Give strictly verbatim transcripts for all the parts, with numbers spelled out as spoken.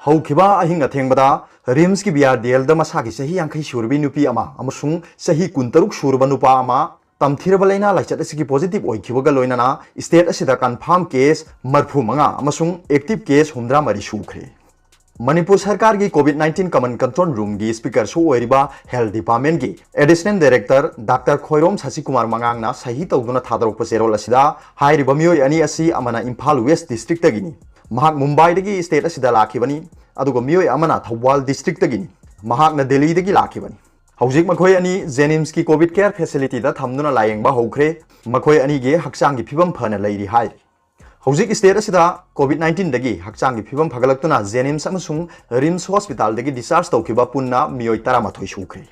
ꯍꯧꯈꯤꯕ ꯑꯍꯤꯡ ꯑꯊꯦꯡꯕꯗ ꯔꯤꯝꯁꯀꯤ B R D ꯑꯦꯜꯗ ꯃꯁꯥꯒꯤ ꯆꯍꯤ ꯌꯥꯡꯈꯩ ꯁꯨꯔꯕꯤ ꯅꯨꯄꯤ ꯑꯃ ꯑꯃꯁꯨꯡ ꯆꯍꯤ ꯀꯨꯟꯇꯔꯨꯛ ꯁꯨꯔꯕ ꯅꯨꯄꯥ ꯑꯃ ꯇꯝꯊꯤꯔꯕ ꯂꯥꯏꯅꯥ ꯂꯥꯏꯆꯠ ꯑꯁꯤꯒꯤ ꯄꯣꯖꯤꯇꯤꯚ ꯑꯣꯏꯈꯤꯕꯒ ꯂꯣꯏꯅꯅ ꯁ꯭ꯇꯦꯠ ꯑꯁꯤꯗ ꯀꯟꯐꯥꯔꯝ ꯀꯦꯁ ꯃꯔꯤꯐꯨ ꯃꯉꯥ ꯑꯃꯁꯨꯡ ꯑꯦꯛꯇꯤꯚ ꯀꯦꯁ ꯍꯨꯝꯗ꯭ꯔꯥ ꯃꯔꯤ ꯁꯨꯈ꯭ꯔꯦ꯫ ꯃꯅꯤꯄꯨꯔ ꯁꯔꯀꯥꯔꯒꯤ ꯀꯣꯚꯤꯗ ꯅꯥꯏꯟꯇꯤꯟ ꯀꯃꯟ ꯀꯟꯇ꯭ꯔꯣꯜ ꯔꯨꯝꯒꯤ ꯁ꯭ꯄꯤꯀꯔꯁꯨ ꯑꯣꯏꯔꯤꯕ ꯍꯦꯜꯊ ꯗꯤꯄꯥꯔꯠꯃꯦꯟꯒꯤ ꯑꯦꯗꯤꯁꯅꯦꯜ ꯗꯥꯏꯔꯦꯛꯇꯔ ꯗꯥꯛꯇꯔ ꯈꯣꯏꯔꯣꯝ ꯁꯁꯤꯀꯨꯃꯥꯔ ꯃꯉꯥꯡꯅ ꯁꯍꯤ ꯇꯧꯗꯨꯅ ꯊꯥꯗꯣꯔꯛꯄ ꯆꯦꯔꯣꯜ ꯑꯁꯤꯗ ꯍꯥꯏꯔꯤꯕ ꯃꯤꯑꯣꯏ ꯑꯅꯤ ꯑꯁꯤ ꯑꯃꯅ ꯏꯝꯐꯥꯜ ꯋꯦꯁ ꯗꯤꯁꯇ꯭ꯔꯤꯛꯇꯒꯤꯅꯤ꯫ ꯃꯍꯥꯛ ꯃꯨꯝꯕꯥꯏꯗꯒꯤ ꯁ꯭ꯇꯦꯠ ꯑꯁꯤꯗ ꯂꯥꯛꯈꯤꯕꯅꯤ, ꯑꯗꯨꯒ ꯃꯤꯑꯣꯏ ꯑꯃꯅ ꯊꯧꯕꯥꯜ ꯗꯤꯁꯇ꯭ꯔꯤꯛꯇꯒꯤꯅꯤ꯫ ꯃꯍꯥꯛꯅ ꯗꯦꯜꯂꯤꯗꯒꯤ ꯂꯥꯛꯈꯤꯕꯅꯤ꯫ ꯍꯧꯖꯤꯛ ꯃꯈꯣꯏ ꯑꯅꯤ ꯖꯦꯅꯤꯝꯁꯀꯤ ꯀꯣꯚꯤꯗ ꯀꯦꯌꯔ ꯐꯦꯁꯤꯂꯤꯇꯤꯗ ꯊꯝꯗꯨꯅ ꯂꯥꯌꯦꯡꯕ ꯍꯧꯈ꯭ꯔꯦ꯫ ꯃꯈꯣꯏ ꯑꯅꯤꯒꯤ ꯍꯛꯆꯥꯡꯒꯤ ꯐꯤꯕꯝ ꯐꯅ ꯂꯩꯔꯤ ꯍꯥꯏꯔꯤ꯫ ꯍꯧꯖꯤꯛ ꯁ꯭ꯇꯦꯠ ꯑꯁꯤꯗ ꯀꯣꯚꯤꯗ ꯅꯥꯏꯟꯇꯤꯟꯗꯒꯤ ꯍꯛꯆꯥꯡꯒꯤ ꯐꯤꯕꯝ ꯐꯒꯠꯂꯛꯇꯨꯅ ꯖꯦꯅꯤꯝꯁ ꯑꯃꯁꯨꯡ ꯔꯤꯝꯁ ꯍꯣꯁꯄꯤꯇꯥꯜꯗꯒꯤ ꯗꯤꯁꯆꯥꯔꯖ ꯇꯧꯈꯤꯕ ꯄꯨꯟꯅ ꯃꯤꯑꯣꯏ ꯇꯔꯥꯃꯥꯊꯣꯏ ꯁꯨꯈ꯭ꯔꯦ꯫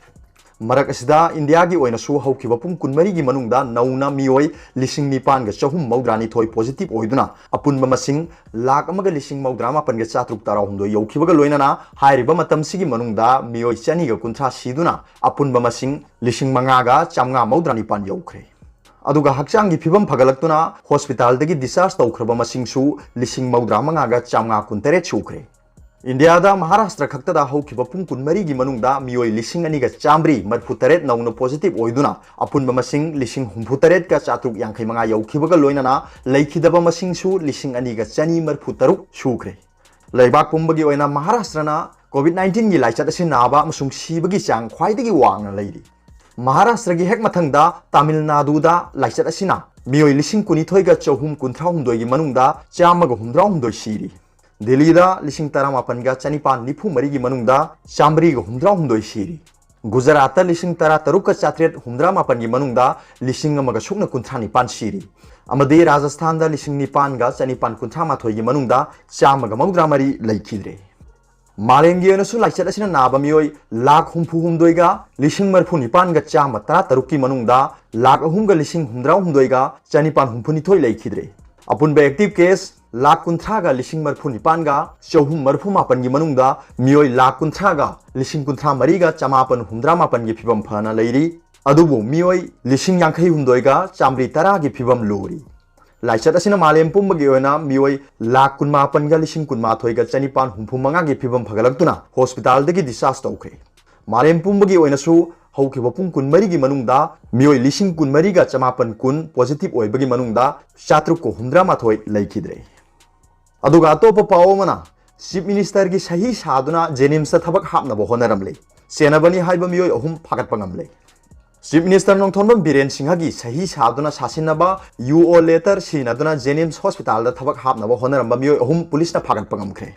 ꯃꯔꯛ ꯑꯁꯤꯗ ꯏꯟꯗꯤꯌꯥꯒꯤ ꯑꯣꯏꯅꯁꯨ ꯍꯧꯈꯤꯕ ꯄꯨꯡ ꯀꯨꯟꯃꯔꯤꯒꯤ ꯃꯅꯨꯡꯗ ꯅꯧꯅ ꯃꯤꯑꯣꯏ ꯂꯤꯁꯤꯡ ꯅꯤꯄꯥꯟꯒ ꯆꯍꯨꯝ ꯃꯧꯗ꯭ꯔꯥꯅꯤꯊꯣꯏ ꯄꯣꯖꯤꯇꯤꯚ ꯑꯣꯏꯗꯨꯅ ꯑꯄꯨꯟꯕ ꯃꯁꯤꯡ ꯂꯥꯈ ꯑꯃꯒ ꯂꯤꯁꯤꯡ ꯃꯧꯗ꯭ꯔꯥ ꯃꯥꯄꯟꯒ ꯆꯥꯇ꯭ꯔꯨꯛ ꯇꯔꯥꯍꯨꯝꯗꯣꯏ ꯌꯧꯈꯤꯕꯒ ꯂꯣꯏꯅꯅ ꯍꯥꯏꯔꯤꯕ ꯃꯇꯝꯁꯤꯒꯤ ꯃꯅꯨꯡꯗ ꯃꯤꯑꯣꯏ ꯆꯅꯤꯒ ꯀꯨꯟꯊ꯭ꯔꯥ ꯁꯤꯗꯨꯅ ꯑꯄꯨꯟꯕ ꯃꯁꯤꯡ ꯂꯤꯁꯤꯡ ꯃꯉꯥꯒ ꯆꯥꯝꯃꯉꯥ ꯃꯧꯗ꯭ꯔꯥ ꯅꯤꯄꯥꯟ ꯌꯧꯈ꯭ꯔꯦ꯫ ꯑꯗꯨꯒ ꯍꯛꯆꯥꯡꯒꯤ ꯐꯤꯕꯝ ꯐꯒꯠꯂꯛꯇꯨꯅ ꯍꯣꯁꯄꯤꯇꯥꯜꯗꯒꯤ ꯗꯤꯁꯆꯥꯔꯖ ꯇꯧꯈ꯭ꯔꯕ ꯃꯁꯤꯡꯁꯨ ꯂꯤꯁꯤꯡ ꯃꯧꯗ꯭ꯔꯥ ꯃꯉꯥꯒ ꯆꯥꯝꯃꯉꯥ ꯀꯨꯟꯇꯔꯦꯠ ꯁꯨꯈ꯭ꯔꯦ꯫ ꯏꯟꯗꯤꯌꯥꯗ ꯃꯍꯥꯔꯥꯁꯇ꯭ꯔ ꯈꯛꯇꯗ ꯍꯧꯈꯤꯕ ꯄꯨꯡ ꯀꯨꯟꯃꯔꯤꯒꯤ ꯃꯅꯨꯡꯗ ꯃꯤꯑꯣꯏ ꯂꯤꯁꯤꯡ ꯑꯅꯤꯒ ꯆꯥꯝꯃꯔꯤ ꯃꯔꯤꯐꯨ ꯇꯔꯦꯠ ꯅꯧꯅ ꯄꯣꯖꯤꯇꯤꯚ ꯑꯣꯏꯗꯨꯅ ꯑꯄꯨꯟꯕ ꯃꯁꯤꯡ ꯂꯤꯁꯤꯡ ꯍꯨꯝꯐꯨ ꯇꯔꯦꯠꯀ ꯆꯥꯇ꯭ꯔꯨꯛ ꯌꯥꯡꯈꯩ ꯃꯉꯥ ꯌꯧꯈꯤꯕꯒ ꯂꯣꯏꯅꯅ ꯂꯩꯈꯤꯗꯕ ꯃꯁꯤꯡꯁꯨ ꯂꯤꯁꯤꯡ ꯑꯅꯤꯒ ꯆꯅꯤ ꯃꯔꯤꯐꯨ ꯇꯔꯨꯛ ꯁꯨꯈ꯭ꯔꯦ꯫ ꯂꯩꯕꯥꯛ ꯄꯨꯝꯕꯒꯤ ꯑꯣꯏꯅ ꯃꯍꯥꯔꯥꯁꯇ꯭ꯔꯅ ꯀꯣꯚꯤꯗ ꯅꯥꯏꯟꯇꯤꯟꯒꯤ ꯂꯥꯏꯆꯠ ꯑꯁꯤ ꯅꯥꯕ ꯑꯃꯁꯨꯡ ꯁꯤꯕꯒꯤ ꯆꯥꯡ ꯈ꯭ꯋꯥꯏꯗꯒꯤ ꯋꯥꯡꯅ ꯂꯩꯔꯤ꯫ ꯃꯍꯥꯔꯥꯁꯇ꯭ꯔꯒꯤ ꯍꯦꯛ ꯃꯊꯪꯗ ꯇꯥꯃꯤꯜ ꯅꯥꯗꯨꯗ ꯂꯥꯏꯆꯠ ꯑꯁꯤꯅ ꯃꯤꯑꯣꯏ ꯂꯤꯁꯤꯡ ꯀꯨꯟꯅꯤꯊꯣꯏꯒ ꯆꯍꯨꯝ ꯀꯨꯟꯊ꯭ꯔꯥ ꯍꯨꯝꯗꯣꯏꯒꯤ ꯃꯅꯨꯡꯗ ꯆꯥꯝꯃꯒ ꯍꯨꯝꯗ꯭ꯔꯥ ꯍꯨꯝꯗꯣꯏ ꯁꯤꯔꯤ꯫ ꯗꯦꯜꯂꯤꯗ ꯂꯤꯁꯤꯡ ꯇꯔꯥꯃꯥꯄꯟꯒ ꯆꯅꯤꯄꯥꯟ ꯅꯤꯐꯨ ꯃꯔꯤꯒꯤ ꯃꯅꯨꯡꯗ ꯆꯥꯝꯃꯔꯤꯒ ꯍꯨꯝꯗ꯭ꯔꯥ ꯍꯨꯝꯗꯣꯏ ꯁꯤꯔꯤ꯫ ꯒꯨꯖꯔꯥꯠꯇ ꯂꯤꯁꯤꯡ ꯇꯔꯥ ꯇꯔꯨꯛꯀ ꯆꯥꯇ꯭ꯔꯦꯠ ꯍꯨꯝꯗ꯭ꯔꯥ ꯃꯥꯄꯟꯒꯤ ꯃꯅꯨꯡꯗ ꯂꯤꯁꯤꯡ ꯑꯃꯒ ꯁꯨꯞꯅ ꯀꯨꯟꯊ꯭ꯔꯥ ꯅꯤꯄꯥꯟ ꯁꯤꯔꯤ꯫ ꯑꯃꯗꯤ ꯔꯥꯖꯁꯊꯥꯟꯗ ꯂꯤꯁꯤꯡ ꯅꯤꯄꯥꯟꯒ ꯆꯅꯤꯄꯥꯟ ꯀꯨꯟꯊ꯭ꯔꯥ ꯃꯥꯊꯣꯏꯒꯤ ꯃꯅꯨꯡꯗ ꯆꯥꯝꯃꯒ ꯃꯧꯗ꯭ꯔꯥ ꯃꯔꯤ ꯂꯩꯈꯤꯗ꯭ꯔꯦ꯫ ꯃꯥꯂꯦꯝꯒꯤ ꯑꯣꯏꯅꯁꯨ ꯂꯥꯏꯆꯠ ꯑꯁꯤꯅ ꯅꯥꯕ ꯃꯤꯑꯣꯏ ꯂꯥꯈ ꯍꯨꯝꯐꯨ ꯍꯨꯝꯗꯣꯏꯒ ꯂꯤꯁꯤꯡ ꯃꯔꯤꯐꯨ ꯅꯤꯄꯥꯟꯒ ꯆꯥꯝꯃ ꯇꯔꯥ ꯇꯔꯨꯛꯀꯤ ꯃꯅꯨꯡꯗ ꯂꯥꯈ ꯑꯍꯨꯝꯒ ꯂꯤꯁꯤꯡ ꯍꯨꯝꯗ꯭ꯔꯥ ꯍꯨꯝꯗꯣꯏꯒ ꯆꯅꯤꯄꯥꯟ ꯍꯨꯝꯐꯨ ꯅꯤꯊꯣꯏ ꯂꯩꯈꯤꯗ꯭ꯔꯦ꯫ ꯑꯄꯨꯟꯕ ꯑꯦꯛꯇꯤꯚ ꯀꯦꯁ ꯂꯥꯈ ꯀꯨꯟꯊ꯭ꯔꯥꯒ ꯂꯤꯁꯤꯡ ꯃꯔꯤꯐꯨ ꯅꯤꯄꯥꯟꯒ ꯆꯍꯨꯝ ꯃꯔꯤꯐꯨ ꯃꯥꯄꯟꯒꯤ ꯃꯅꯨꯡꯗ ꯃꯤꯑꯣꯏ ꯂꯥꯈ ꯀꯨꯟꯊ꯭ꯔꯥꯒ ꯂꯤꯁꯤꯡ ꯀꯨꯟꯊ꯭ꯔꯥ ꯃꯔꯤꯒ ꯆꯃꯥꯄꯟ ꯍꯨꯝꯗ꯭ꯔꯥ ꯃꯥꯄꯟꯒꯤ ꯐꯤꯕꯝ ꯐꯅ ꯂꯩꯔꯤ꯫ ꯑꯗꯨꯕꯨ ꯃꯤꯑꯣꯏ ꯂꯤꯁꯤꯡ ꯌꯥꯡꯈꯩ ꯍꯨꯝꯗꯣꯏꯒ ꯆꯥꯝꯃꯔꯤ ꯇꯔꯥꯒꯤ ꯐꯤꯕꯝ ꯂꯨꯔꯤ꯫ ꯂꯥꯏꯆꯠ ꯑꯁꯤꯅ ꯃꯥꯂꯦꯝ ꯄꯨꯝꯕꯒꯤ ꯑꯣꯏꯅ ꯃꯤꯑꯣꯏ ꯂꯥꯈ ꯀꯨꯟꯃꯥꯄꯟꯒ ꯂꯤꯁꯤꯡ ꯀꯨꯟꯃꯥꯊꯣꯏꯒ ꯆꯅꯤꯄꯥꯟ ꯍꯨꯝꯐꯨ ꯃꯉꯥꯒꯤ ꯐꯤꯕꯝ ꯐꯒꯠꯂꯛꯇꯨꯅ ꯍꯣꯁꯄꯤꯇꯥꯜꯗꯒꯤ discharge ꯇꯧꯈ꯭ꯔꯦ꯫ ꯃꯥꯂꯦꯝ ꯄꯨꯝꯕꯒꯤ ꯑꯣꯏꯅꯁꯨ ꯍꯧꯈꯤꯕ ꯄꯨꯡ ꯀꯨꯟꯃꯔꯤꯒꯤ ꯃꯅꯨꯡꯗ ꯃꯤꯑꯣꯏ ꯂꯤꯁꯤꯡ ꯀꯨꯟꯃꯔꯤꯒ ꯆꯃꯥꯄꯟ ꯀꯨꯟ positive ꯑꯣꯏꯕꯒꯤ ꯃꯅꯨꯡꯗ ꯆꯥꯇ꯭ꯔꯨꯛꯀ ꯍꯨꯝꯗ꯭ꯔꯥ ꯃꯥꯊꯣꯏ ꯂꯩꯈꯤꯗ꯭ꯔꯦ꯫ ꯑꯗꯨꯒ ꯑꯇꯣꯞꯄ ꯄꯥꯎ ꯑꯃꯅ, Chief Ministerꯒꯤ ꯁꯍꯤ ꯁꯥꯗꯨꯅ JNIMSꯇ ꯊꯕꯛ ꯍꯥꯞꯅꯕ ꯍꯣꯠꯅꯔꯝꯂꯦ꯫ ꯁꯦꯟꯅꯕꯅꯤ ꯍꯥꯏꯕ ꯃꯤꯑꯣꯏ ꯑꯍꯨꯝ ꯐꯥꯒꯠꯄ ꯉꯝꯂꯦ꯫ Chief Minister ꯅꯣꯡꯊꯣꯟꯕꯝ ꯕꯤꯔꯦꯟ ꯁꯤꯡꯍꯒꯤ ꯁꯍꯤ ꯁꯥꯗꯨꯅ ꯁꯥꯁꯤꯟꯅꯕ UO letter ꯁꯤꯖꯤꯟꯅꯗꯨꯅ JNIMS hospitalꯗ ꯊꯕꯛ ꯍꯥꯞꯅꯕ ꯍꯣꯠꯅꯔꯝꯕ ꯃꯤꯑꯣꯏ ꯑꯍꯨꯝ ꯄꯨꯂꯤꯁꯅ ꯐꯥꯒꯠꯄ ꯉꯝꯈ꯭ꯔꯦ꯫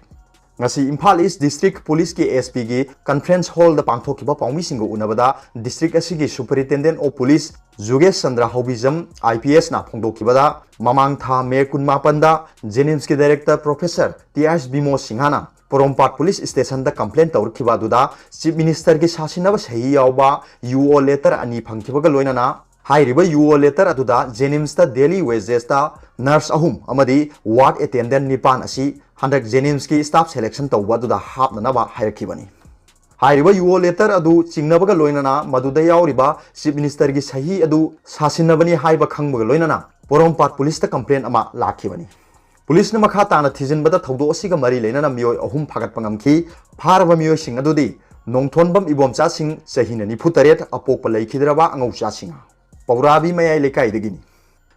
ꯉꯁꯤ ꯏꯝꯐꯥꯜ East District Policeꯀꯤ SPꯒꯤ conference hallꯗ ꯄꯥꯡꯊꯣꯛꯈꯤꯕ ꯄꯥꯎꯃꯤꯁꯤꯡꯒ ꯎꯅꯕꯗ district ꯑꯁꯤꯒꯤ Superintendent of Police ꯖꯨꯒꯦꯁ ꯆꯟꯗ꯭ꯔ ꯍꯧꯕꯤꯖꯝ IPSꯅ ꯐꯣꯡꯗꯣꯛꯈꯤꯕꯗ, ꯃꯃꯥꯡ ꯊꯥ ꯃꯦ ꯀꯨꯟꯃꯥꯄꯟꯗ JNIMSꯀꯤ director professor ꯇꯤ ꯑꯦꯁ ꯕꯤꯃꯣ ꯁꯤꯡꯍꯅ ꯄꯣꯔꯣꯝꯄꯥꯠ police stationꯗ complaint ꯇꯧꯔꯛꯈꯤꯕ ꯑꯗꯨꯗ Chief Ministerꯒꯤ ꯁꯥꯁꯤꯟꯅꯕ ꯁꯍꯤ ꯌꯥꯎꯕ UO letter ꯑꯅꯤ ꯐꯪꯈꯤꯕꯒ ꯂꯣꯏꯅꯅ ꯍꯥꯏꯔꯤꯕ UO letter ꯑꯗꯨꯗ JNIMSꯇ daily wagesꯇ nurse ꯑꯍꯨꯝ ꯑꯃꯗꯤ ward attendant ꯅꯤꯄꯥꯟ ꯑꯁꯤ ꯍꯟꯗꯛ JNIMSꯀꯤ staff selection ꯇꯧꯕ ꯑꯗꯨꯗ ꯍꯥꯞꯅꯅꯕ ꯍꯥꯏꯔꯛꯈꯤꯕꯅꯤ꯫ ꯍꯥꯏꯔꯤꯕ UO letter ꯑꯗꯨ ꯆꯤꯡꯅꯕꯒ ꯂꯣꯏꯅꯅ ꯃꯗꯨꯗ ꯌꯥꯎꯔꯤꯕ Chief Ministerꯒꯤ ꯁꯍꯤ ꯑꯗꯨ ꯁꯥꯁꯤꯟꯅꯕꯅꯤ ꯍꯥꯏꯕ ꯈꯪꯕꯒ ꯂꯣꯏꯅꯅ ꯄꯣꯔꯣꯝꯄꯥꯠ policeꯇ complaint ꯑꯃ ꯂꯥꯛꯈꯤꯕꯅꯤ꯫ Policeꯅ ꯃꯈꯥ ꯇꯥꯅ ꯊꯤꯖꯤꯟꯕꯗ ꯊꯧꯗꯣꯛ ꯑꯁꯤꯒ ꯃꯔꯤ ꯂꯩꯅꯅ ꯃꯤꯑꯣꯏ ꯑꯍꯨꯝ ꯐꯥꯒꯠꯄ ꯉꯝꯈꯤ꯫ ꯐꯥꯔꯕ ꯃꯤꯑꯣꯏꯁꯤꯡ ꯑꯗꯨꯗꯤ ꯅꯣꯡꯊꯣꯟꯕꯝ ꯏꯕꯣꯝꯆꯥ ꯁꯤꯡ, ꯆꯍꯤꯅ ꯅꯤꯐꯨ ꯇꯔꯦꯠ, ꯑꯄꯣꯛꯄ ꯂꯩꯈꯤꯗ꯭ꯔꯕ ꯑꯉꯧꯆꯥ ꯁꯤꯡꯍ, ꯄꯧꯔꯥꯕꯤ ꯃꯌꯥꯏ ꯂꯩꯀꯥꯏꯗꯒꯤꯅꯤ꯫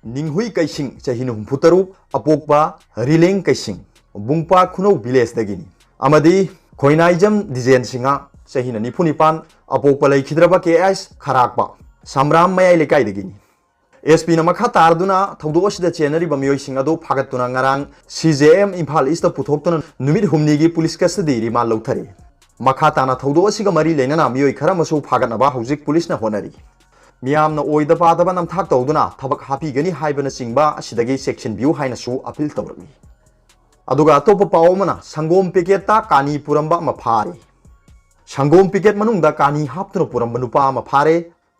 ꯅꯤꯡꯍꯨꯏ ꯀꯩꯁꯤꯡ, ꯆꯍꯤꯅ ꯍꯨꯝꯐꯨ ꯇꯔꯨꯛ, ꯑꯄꯣꯛꯄ ꯔꯤꯂꯦꯡ ꯀꯩꯁꯤꯡ, ꯕꯨꯡꯄꯥ ꯈꯨꯅꯧ villageꯗꯒꯤꯅꯤ꯫ ꯑꯃꯗꯤ ꯈꯣꯏꯅꯥꯏꯖꯝ ꯗꯤꯖꯦꯟ ꯁꯤꯡꯍ, ꯆꯍꯤꯅ ꯅꯤꯐꯨ ꯅꯤꯄꯥꯟ, ꯑꯄꯣꯛꯄ ꯂꯩꯈꯤꯗ꯭ꯔꯕ ꯀꯦ ꯑꯦꯁ ꯈꯔꯥꯛꯄ, ꯁꯝꯔꯥꯝ ꯃꯌꯥꯏ ꯂꯩꯀꯥꯏꯗꯒꯤꯅꯤ꯫ SPꯅ ꯃꯈꯥ ꯇꯥꯔꯗꯨꯅ ꯊꯧꯗꯣꯛ ꯑꯁꯤꯗ ꯆꯦꯟꯅꯔꯤꯕ ꯃꯤꯑꯣꯏꯁꯤꯡ ꯑꯗꯨ ꯐꯥꯒꯠꯇꯨꯅ ꯉꯔꯥꯡ CJM ꯏꯝꯐꯥꯜ Eastꯇ ꯄꯨꯊꯣꯛꯇꯨꯅ ꯅꯨꯃꯤꯠ ꯍꯨꯝꯅꯤꯒꯤ police custody remand ꯂꯧꯊꯔꯦ꯫ ꯃꯈꯥ ꯇꯥꯅ ꯊꯧꯗꯣꯛ ꯑꯁꯤꯒ ꯃꯔꯤ ꯂꯩꯅꯅ ꯃꯤꯑꯣꯏ ꯈꯔ ꯑꯃꯁꯨ ꯐꯥꯒꯠꯅꯕ ꯍꯧꯖꯤꯛ policeꯅ ꯍꯣꯠꯅꯔꯤ꯫ ꯃꯤꯌꯥꯝꯅ ꯑꯣꯏꯗ ꯄꯥꯗꯕ ꯅꯝꯊꯥꯛ ꯇꯧꯗꯨꯅ ꯊꯕꯛ ꯍꯥꯞꯄꯤꯒꯅꯤ ꯍꯥꯏꯕꯅꯆꯤꯡꯕ ꯑꯁꯤꯗꯒꯤ ꯆꯦꯛꯁꯤꯟꯕꯤꯌꯨ ꯍꯥꯏꯅꯁꯨ appeal ꯇꯧꯔꯛꯂꯤ꯫ ꯑꯗꯨꯒ ꯑꯇꯣꯞꯄ ꯄꯥꯎ ꯑꯃꯅ, ꯁꯪꯒꯣꯝ packetꯇ ꯀꯥꯅꯤ ꯄꯨꯔꯝꯕ ꯑꯃ ꯐꯥꯔꯦ꯫ ꯁꯪꯒꯣꯝ packet ꯃꯅꯨꯡꯗ ꯀꯥꯅꯤ ꯍꯥꯞꯇꯨꯅ ꯄꯨꯔꯝꯕ ꯅꯨꯄꯥ ꯑꯃ ꯐꯥꯔꯦ꯫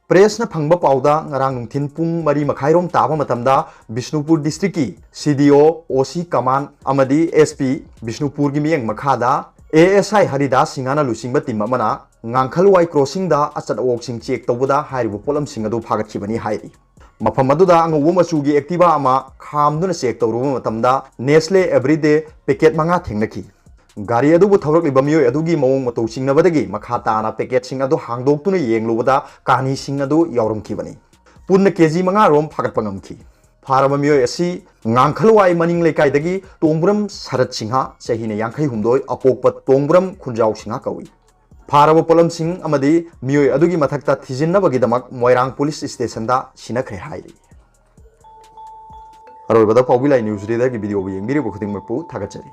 Pressꯅ ꯐꯪꯕ ꯄꯥꯎꯗ, ꯉꯔꯥꯡ ꯅꯨꯡꯊꯤꯜ ꯄꯨꯡ ꯃꯔꯤ ꯃꯈꯥꯏꯔꯣꯝ ꯇꯥꯕ ꯃꯇꯝꯗ ꯕꯤꯁꯅꯨꯄꯨꯔ districtꯀꯤ CDO, OC command ꯑꯃꯗꯤ SP ꯕꯤꯁꯅꯨꯄꯨꯔꯒꯤ ꯃꯤꯠꯌꯦꯡ ꯃꯈꯥꯗ ASI ꯍꯔꯤꯗꯥꯁ ꯁꯤꯡꯍꯅ ꯂꯨꯆꯤꯡꯕ team ꯑꯃꯅ ꯉꯥꯡꯈꯜꯋꯥꯏ crossingꯗ ꯑꯆꯠ ꯑꯋꯣꯛꯁꯤꯡ check ꯇꯧꯕꯗ ꯍꯥꯏꯔꯤꯕ ꯄꯣꯠꯂꯝꯁꯤꯡ ꯑꯗꯨ ꯐꯥꯒꯠꯈꯤꯕꯅꯤ ꯍꯥꯏꯔꯤ꯫ ꯃꯐꯝ ꯑꯗꯨꯗ ꯑꯉꯧꯕ ꯃꯆꯨꯒꯤ Activa ꯑꯃ ꯈꯥꯝꯗꯨꯅ check ꯇꯧꯔꯨꯕ ꯃꯇꯝꯗ Nestle Everyday packet ꯃꯉꯥ ꯊꯦꯡꯅꯈꯤ꯫ ꯒꯥꯔꯤ ꯑꯗꯨꯕꯨ ꯊꯧꯔꯛꯂꯤꯕ ꯃꯤꯑꯣꯏ ꯑꯗꯨꯒꯤ ꯃꯑꯣꯡ ꯃꯇꯧ ꯆꯤꯡꯅꯕꯗꯒꯤ ꯃꯈꯥ ꯇꯥꯅ packetꯁꯤꯡ ꯑꯗꯨ ꯍꯥꯡꯗꯣꯛꯇꯨꯅ ꯌꯦꯡꯂꯨꯕꯗ ꯀꯥꯅꯤꯁꯤꯡ ꯑꯗꯨ ꯌꯥꯎꯔꯝꯈꯤꯕꯅꯤ꯫ ꯄꯨꯟꯅ KG ꯃꯉꯥ ꯔꯣꯝ ꯐꯥꯒꯠꯄ ꯉꯝꯈꯤ꯫ ꯐꯥꯔꯕ ꯃꯤꯑꯣꯏ ꯑꯁꯤ ꯉꯥꯡꯈꯂꯋꯥꯏ ꯃꯅꯤꯡ ꯂꯩꯀꯥꯏꯗꯒꯤ ꯇꯣꯡꯕ꯭ꯔꯝ ꯁꯔꯠ ꯁꯤꯡꯍ, ꯆꯍꯤꯅ ꯌꯥꯡꯈꯩ ꯍꯨꯝꯗꯣꯏ, ꯑꯄꯣꯛꯄ ꯇꯣꯡꯕ꯭ꯔꯝ ꯈꯨꯟꯖꯥꯎ ꯁꯤꯡꯍ ꯀꯧꯏ꯫ ꯐꯥꯔꯕ ꯄꯣꯠꯂꯝꯁꯤꯡ ꯑꯃꯗꯤ ꯃꯤꯑꯣꯏ ꯑꯗꯨꯒꯤ ꯃꯊꯛꯇ ꯊꯤꯖꯤꯟꯅꯕꯒꯤꯗꯃꯛ ꯃꯣꯏꯔꯥꯡ police stationꯗ ꯁꯤꯟꯅꯈ꯭ꯔꯦ ꯍꯥꯏꯔꯤ꯫ ꯑꯔꯣꯏꯕꯗ ꯄꯥꯎꯕꯤ ꯂꯥꯏ news readerꯒꯤ videoꯕꯨ ꯌꯦꯡꯕꯤꯔꯤꯕ ꯈꯨꯗꯤꯡꯃꯛꯄꯨ ꯊꯥꯒꯠꯆꯔꯤ꯫